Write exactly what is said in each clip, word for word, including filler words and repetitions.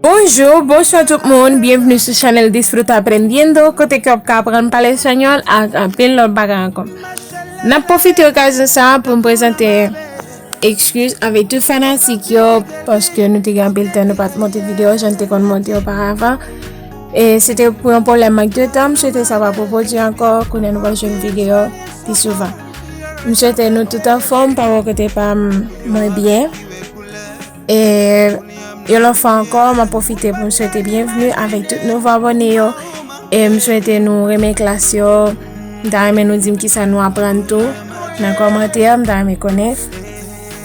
Bonjou, bonswa tout moun, byenvni sou chanèl Disfruta Aprendiendo, kote ke w ap ka aprann pale espanyòl ak anpil lòt bagay ankò. N ap pwofite okazyon sa a pou m prezante ekskiz avèk tout fanatik yo, paske nou te gen anpil tan nou pa t monte videyo jan n te konn monte oparavan. E se te pou yon pwoblèm mank de tan, m swete sa pa repwodui ankò, kounye a nou va jwenn videyo pi souvan. M swete nou tout anfòm, pa bò kote pa m, mwen byen. E yon lòt fwa ankò, m ap pwofite pou m swete byenvni avèk tout nouvo abòne yo. E m swete nou renmen klas yo. M ta renmen nou di m kisa nou aprann tou nan kòmantè, m ta renmen konnen.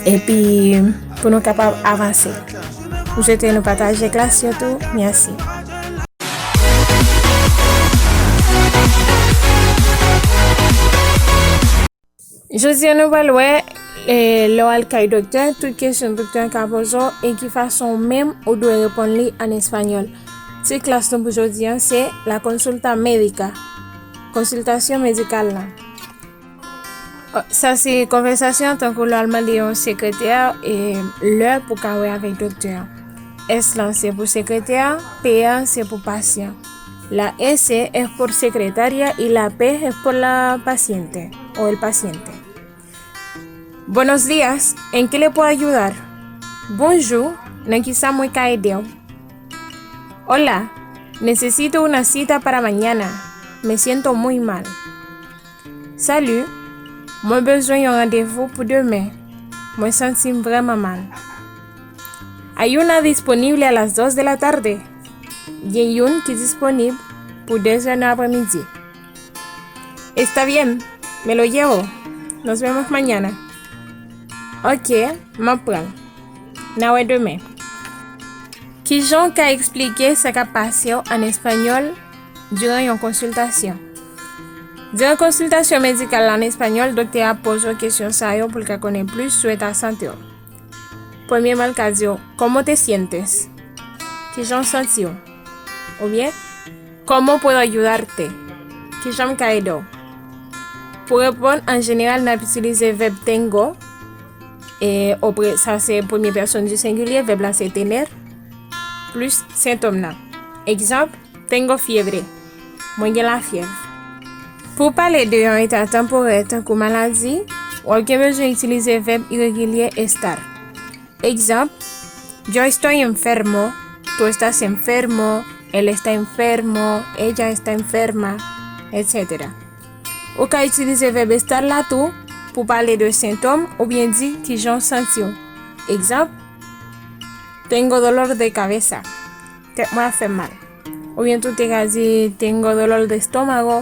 Epi pou nou kapab avanse. M swete nou pataje klas yo tou. Mèsi. Jodi a nou pral wè, e, lè w al kay doktè, tout kesyon doktè an ka poze w e ki fason ou menm ou dwe reponn li an espanyòl. Tit klas nou pou jodi a se La consulta médica, konsiltasyon medikal la. Sa se konvèsasyon tankou lè w al mande yon sekretè, e, lè pou ka wè avèk doktè an. S lan se pou sekretè, P an se pou pasyan. La S es por secretaria y la P es por la paciente o el paciente. Buenos días, ¿en qué le puedo ayudar? Bonjou, nan kisa mwen ka ede w? Hola, necesito una cita para mañana. Me siento muy mal. Salut, mwen bezwen yon randevou pou demen. Mwen santi m vrèman mal. Hay una disponible a las dos de la tarde. Gen youn ki disponib pou de zè nan apremidi. Está bien, me lo llevo. Nos vemos mañana. Ok, m ap pran l. N a wè demen. Kijan w ka eksplike sa k ap pase w an espanyòl diran yon konsiltasyon? Diran konsiltasyon medikal la an espanyòl, doktè a ap poze w kesyon sa yo pou l ka konnen plis sou eta sante w. Premyèman, l ka di w, ¿Cómo te sientes? Kijan w santi w? Oubyen, ¿Cómo puedo ayudarte? Kijan m ka ede w? Pou reponn, an jeneral, n ap itilize vèb tengo. E, o pre-, sa se premye pèsòn di sengilye, vèb la se tener, plis sentòm nan. Egzanp, tengo fiebre. Mwen gen lafyèv. Pou pale de yon eta tanporè, tankou maladi, w ap gen bezwen itilize vèb iregilye estar. Egzanp, yo estoy enfermo, tú estás enfermo, él está enfermo, ella está enferma, etsetera. Ou ka itilize vèb estar la tou pou pale de sentòm oubyen di kijan w santi w. Egzanp, tengo dolor de cabeza, tèt mwen ap fè m mal. Oubyen tou te ka di tengo dolor de estómago,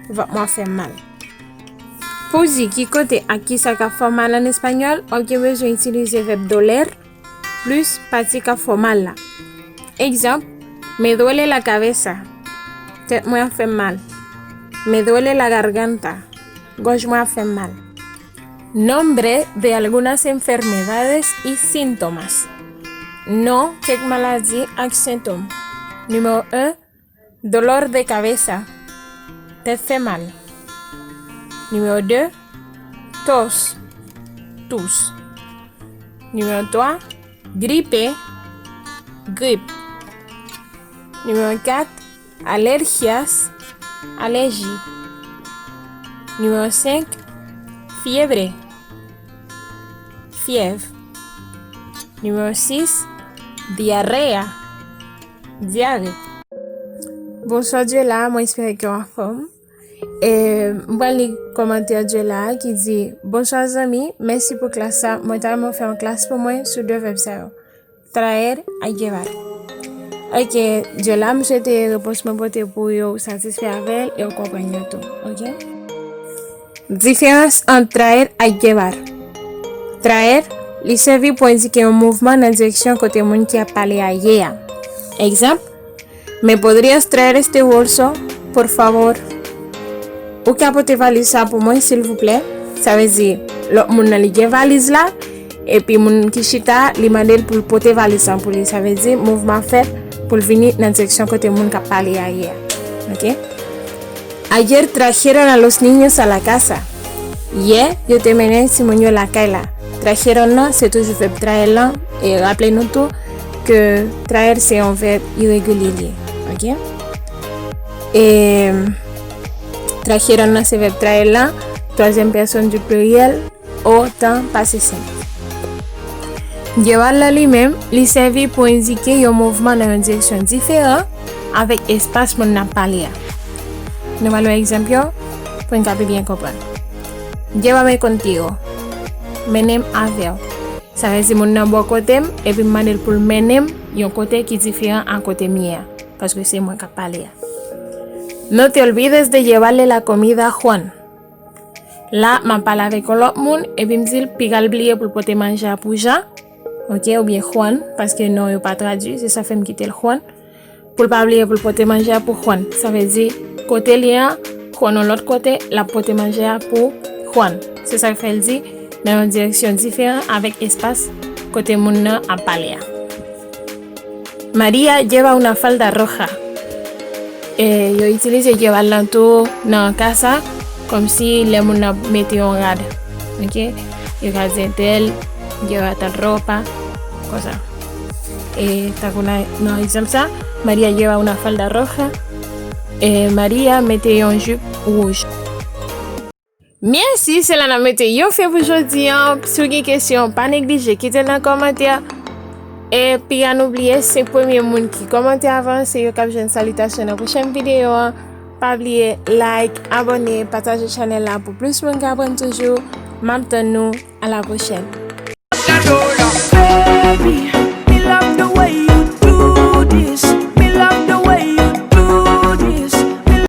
vant mwen ap fè m mal. Pou di ki kote ak kisa k ap fè w mal an espanyòl, w ap gen bezwen itilize vèb doler plis pati k ap fè w mal la. Egzanp, me duele la cabeza, tèt mwen ap fè m mal. Me duele la garganta, gòj mwen ap fè m mal. Nombre de algunas enfermedades y síntomas. Non kèk maladi ak sentòm. Nimewo en, dolor de cabeza, tèt fè mal. Nimewo de, tos, tous. Nimewo twa, gripe, grip. Nimewo kat, alergias, alèji. Nimewo senk, fiebre, fyèv. Nimewo sis, diarrea, dyare. Bonswa Dyola, mwen espere ke w anfòm. E, m pral li kòmantè Dyola ki di, Bonswa zanmi, mèsi pou klas sa. Mwen ta renmen w fè yon klas pou mwen sou de vèb sa yo. Traer ak llevar. Ok, Dyola, m swete repons mwen pote pou yo ou satisfè avè l e w konprann yo tou. Ok? Diferans ant traer ak llevar. Traer, li sèvi pou endike yon mouvman nan direksyon kote moun ki ap pale a ye a. Egzanp, ¿Me podrías traer este bolso, por favor? Ou ka pote valiz sa pou mwen, silvouplè? Sa vle di, lòt moun nan li gen valiz la, epi moun ki chita, li mande l pou l pote valiz lan pou li. Sa vle di, mouvman fèt pou l vini nan direksyon kote moun k ap pale a ye a. Ok? Ayer trajeron a los niños a la casa. Yè, yo te mennen timoun yo lakay la. Trajeron nan, se toujou vèb traer lan, e raple nou tou, ke traer se yon vèb iregilye li ye, ok? E trajeron nan se vèb traer la, twazyèm pèsòn di pliryèl, o tan pase senp. Llevar la li menm, li sèvi pou endike yon mouvman nan yon direksyon diferan avèk espas moun nan ap pale a. Nou pral wè egzanp yo pou n ka pi byen konprann. Llévame contigo. Mennen m avè w. Sa vle di moun nan bò kote m, epi m mande l pou l mennen m yon kote ki diferan a kote m ye a, paske se mwen k ap pale a. No te olvides de llevarle la comida a Juan. La, m ap pale avèk yon lòt moun, epi m di l, piga l bliye pou l pote manje a pou Jan, ok, oubyen Juan, paske non yo pa tradui, se sa fè m kite l Juan. Pou l pa bliye pou l pote manje a pou Juan. Sa vle di, kote l ye a, Juan yon lòt kote, l ap pote manje a pou Juan. Se sa k fè l di, nan yon direksyon diferan avèk espas kote moun nan ap pale a. María lleva una falda roja. E yo itilize llevar lan tou nan ka sa, kòmsi lè moun nan mete yon rad. Ok? Yo ka di entèl lleva tal ropa, konsa. E tankou nan, nan egzanp sa, María lleva una falda roja. E María mete yon jip wouj. Mèsi, se la n ap mete yon fen pou jodi a. Si w gen kesyon, pa neglije kite l nan kòmantè. E piga nou bliye, senk premye moun ki kòmante avan, se yo k ap jwenn salitasyon nan pwochèn videyo an. Pa bliye like, abòne, pataje chanèl la pou plis moun ka aprann toujou. M ap tann nou. A la pwochèn. Baby, me love the way